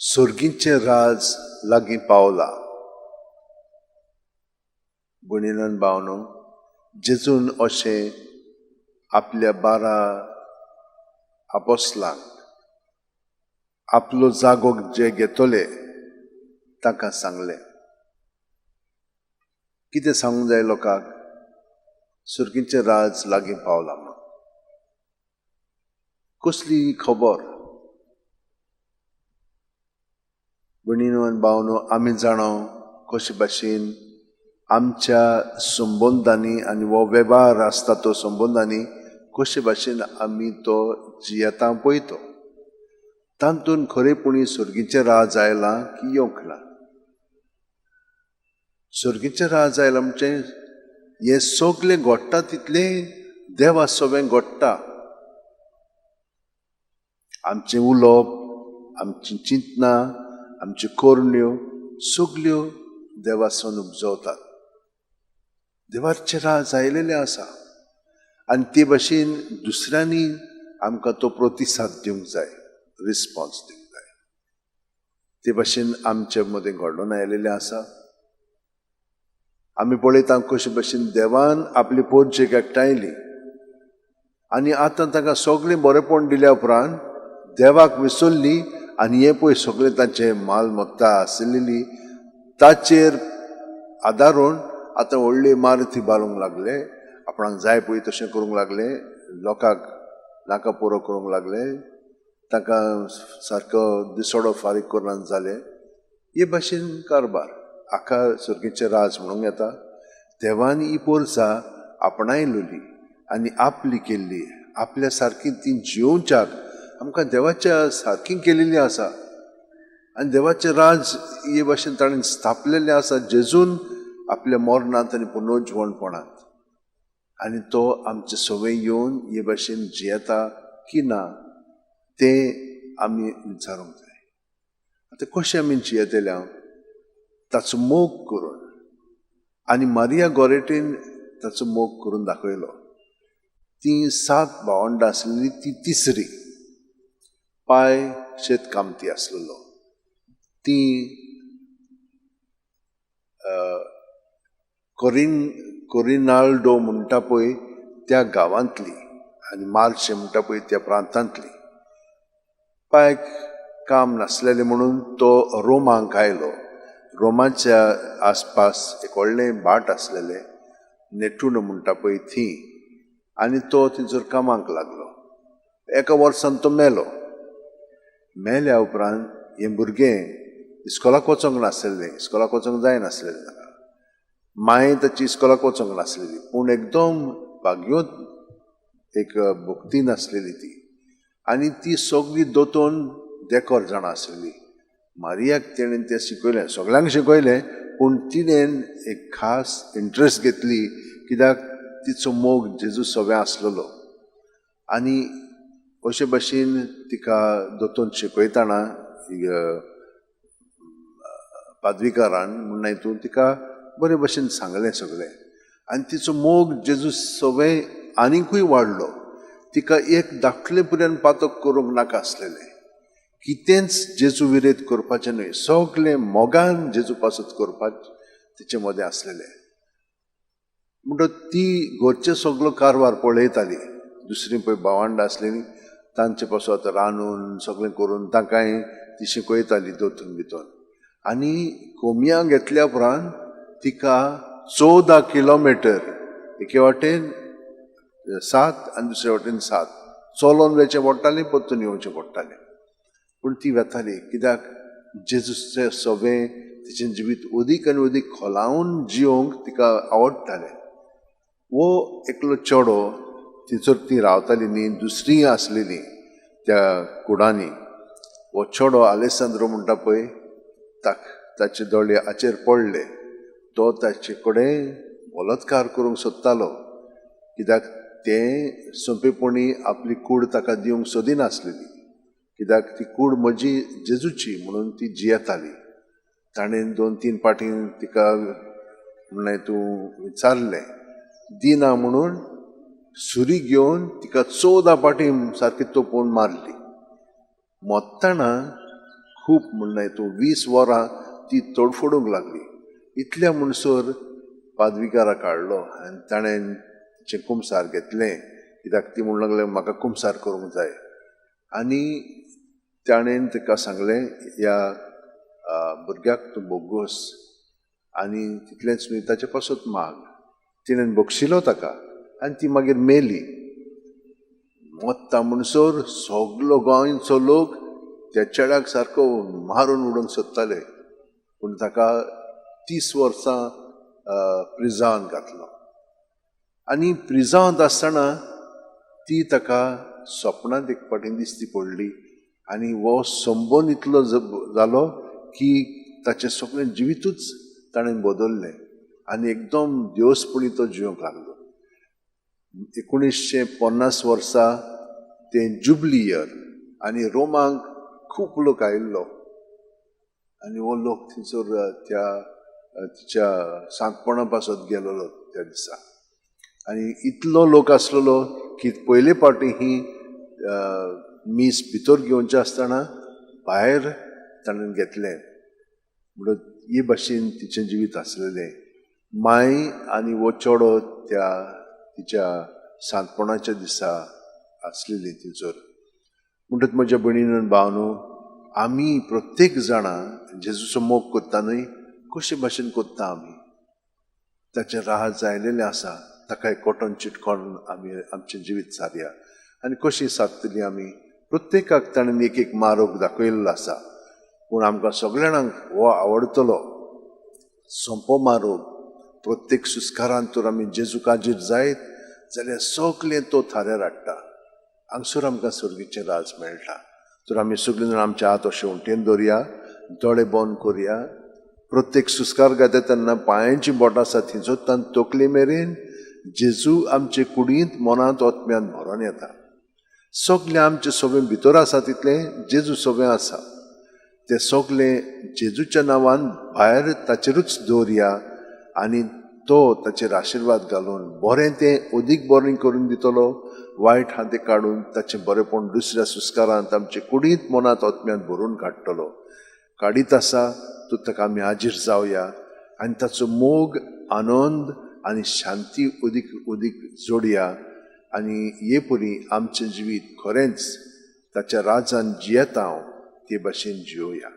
सर्गीचें राज लागीं पावला. भयणीन भावनो, जेजून अशें आपल्या 12 आपोसलांक आपलो जागो जे घेतले तांकां सांगलें. कितें सांगूंक जाय लोकांक? सर्गीचें राज लागीं पावलां म्हणून. कसली खबर? भयणीनो आनी भावनो, आमी जाणा कशे भाशेन आमच्या संबंदांनी आनी हो वेव्हार आसता तो संबंदांनी कशे भाशेन आमी तो जियेता पळय तो तातूंत खरेपणी सर्गीचें राज आयलां की येवंक ना. सर्गीचें राज आयलां म्हणजे हें सगलें घडटा तितलें देवा सवें घडटा. आमचें उलोवप, आमचीं चिंतनां, आमच्यो करण्यो सगल्यो देवासून उपजवतात. देवाचें राज आयलेलें आसा आनी ते भाशेन दुसऱ्यांनी आमकां तो प्रतिसाद दिवंक जाय, रिस्पोन्स दिवंक जाय. ते भाशेन आमचे मदें घडोवन आयलेलें आसा. आमी पळयता कशे भाशेन देवान आपली पोरजेक एकठांयली आनी आतां तांकां सगळें बरेपण दिल्या उपरांत देवाक विसरली आनी हें पळय सगळें तांचें मालमत्ता आसलेली ताचेर आदारून आतां व्हडली इमारती बांदूंक लागले, आपणाक जाय पळय तशें करूंक लागले, लोकांक नाका पुरो करूंक लागले, तांकां सारको दिसोडो फारीक करना जाले. हे भाशेन कारबार हाका सर्गीचें राज म्हणूंक येता. देवान ही पोरसां आपणायलेली आनी आपली केल्ली, आपल्या सारकी ती जियोवच्याक आमकां देवाच्या सारकी केलेली आसा आनी देवाचें राज हे भाशेन ताणें स्थापलेलें आसा जेजून आपल्या मरणांत आनी पुनर्जिवणपणांत. आनी तो आमचे सवय येवन हे भाशेन जियेता की ना तें आमी विचारूंक जाय. आतां कशें आमी जियेतले? हांव ताचो मोग करून. आनी मारिया गोरेटीन ताचो मोग करून दाखयलो. ती 7 भावंडां आसलेली, ती तिसरी. पाय शेतकामती आसलेलो. ती कोरिनाल्डो म्हणटा पळय त्या गांवांतली आनी मार्शे म्हणटा पळय त्या प्रांतांतली. पायक काम नासलेलें म्हणून तो रोमांक आयलो. रोमाच्या आसपास एक व्हडलें भाट आसलेलें, नेटुनो म्हणटा पळय थी, आनी तो थंयसर कामाक लागलो. एका वर्सान तो मेलो. मेल्या उपरांत हें भुरगें इस्कोलाक वचोंक नासलेलें, इस्कोलाक वचोंक जायनासलेलें ताका. मांय ताची इस्कोलाक वचोंक नासलेली, पूण एकदम भाग्योत एक भक्ती नासलेली ती. आनी ती सगळी दोतोन देकोर जाणां आसलेली. मारियाक तेणेन तें शिकयलें, सगळ्यांक शिकयलें, पूण तिणेन एक खास इंट्रस्ट घेतली कित्याक तिचो मोग जेजू सवें आसलेलो. आनी अशे भाशेन तिका दोतोन शिकयतना पादविकारान म्हणून हितून तिका बरे भाशेन सांगलें सगळें. आनी तिचो मोग जेजू सवें आनीकूय वाडलो. तिका एक धाकले पर्यंत पातक करूंक नाका आसलेलें, कितेंच जेजू विरेध करपाचें न्हय, सगळें मोगान जेजू पासत करपाचें तिचे मदें आसलेलें. म्हणटकच ती घरचे सगलो कारवार पळयताली. दुसरी पळय भावंडां आसलेलीं तांचे पासत रांदून सगळें करून तांकांय ती शिकयताली दोतून भितर. आनी कोमिया घेतल्या उपरांत तिका 14 किलोमिटर एके वाटेन 7 आनी दुसरे वाटेन 7 चलोन वयचें पडटालें, परतून येवचें पडटालें. पूण ती वेताली कित्याक जेजूचें सवें तिचें जिवीत अदीक आनी अदीक खोलावन जियोंक तिका आवडटालें. वो एकलो चेडो थंयसर ती रावताली न्ही, दुसरीय आसलेली त्या कुडांनी. हो चेडो आलेसांद्रो म्हणटा पळय ताचे दोळे हाचेर पडले. तो ताचे कडेन बलात्कार करूंक सोदतालो कित्याक तें सोंपेपणी आपली कूड ताका दिवंक सोदिनासलेली, कित्याक ती कूड म्हजी जेजूची म्हणून ती जियेताली. ताणें 2-3 पाटी तिका म्हणलें तूं विचारलें, दिना म्हणून सुरी घेवन तिका 14 पाटी सारकी तोपून मारली. मोत्ताना खूब म्हणनाय तूं 20 वरां ती तडफडूंक लागली. इतल्या म्हणसर पादविकाराक हाडलो आनी ताणें तिचें कुमसार घेतलें, कित्याक ती म्हणूंक लागली म्हाका कुमसार करूंक जाय. आनी ताणें ताका सांगलें, ह्या भुरग्याक तूं बोगोस आनी तितलेंच न्हय ताचे पासत माग. तिणें बक्षिलो ताका आनी ती मागीर मेली. मोत्ता म्हणसर सगलो गोंयचो लोक त्या चेड्याक सारको मारून उडोवंक सोदताले, पूण ताका 30 वर्सां प्रिजांत घातलो. आनी प्रिजांत आसतना ती ताका सपनांत एक फावटी दिसती पडली आनी हो संबंद इतलो जालो की ताचें सगळें जिवितूच ताणें बदललें आनी एकदम देवसपणी तो जिवंक लागलो. 1950 वर्सा तें जुबली इयर आनी रोमाक खूब लोक आयिल्लो आनी हो लोक थंयसर त्या तिच्या सांतपणा पासत गेलेलो त्या दिसा. आनी इतलो लोक आसलेलो की पयले फावटी ही मीस भितर घेवचें आसतना भायर ताणें घेतलें. म्हणून हे भाशेन तिचें जिवीत आसलेलें. माय आनी हो चेडो त्या तिच्या सांतपणाच्या दिसा आसलेली थंयसर. म्हणटच म्हज्या भयणीन भावनो, आमी प्रत्येक जाणां जेजूचो मोग करता न्हय, कशे भाशेन करता आमी? ताचें राज आयलेलें आसा, ताका कॉटन चिटकोन आमी आमचें जिवीत सारया. आनी कशी सादतली आमी? प्रत्येकाक ताणें एक एक मार्ग दाखयल्लो आसा, पूण आमकां सगळ्या जाणांक हो आवडटलो सोंपो मार्ग. प्रत्येक सुस्कारान तर आमी जेजू काजीर जायत जाल्यार सगळें तो थाऱ्यार हाडटा. हांगसर आमकां सर्गीचें राज मेळटा. तर आमी सगळीं जाणां आमचे हात अशे उंटेन दवरया, दोळे बंद करया. प्रत्येक सुस्कार घाता तेन्ना पांयांची बोटां आसा थंयचो तान तकले मेरेन जेजू आमचे कुडींत मनांत आत्म्यांत भरोन येता. सगळें आमचें सगळें भितर आसा तितलें जेजू सगळें आसा. तें सगळें जेजूच्या नांवान भायर ताचेरूच दवरया आनी तो ताचेर आशिर्वाद घालून बरें तें अदीक बरें करून दितलो, वायट हा तें काडून ताचें बरेंपण दुसऱ्या सुस्कारांत आमचे कुडींत मनांत आत्म्यांत भरून काडटलो. काडीत आसा तो ताका आमी हाजीर जावया आनी ताचो मोग, आनंद आनी शांती अदीक अदीक जोडया आनी हे परी आमचें जिवीत खरेंच ताच्या राजान जियेता हांव ते भाशेन जियोया.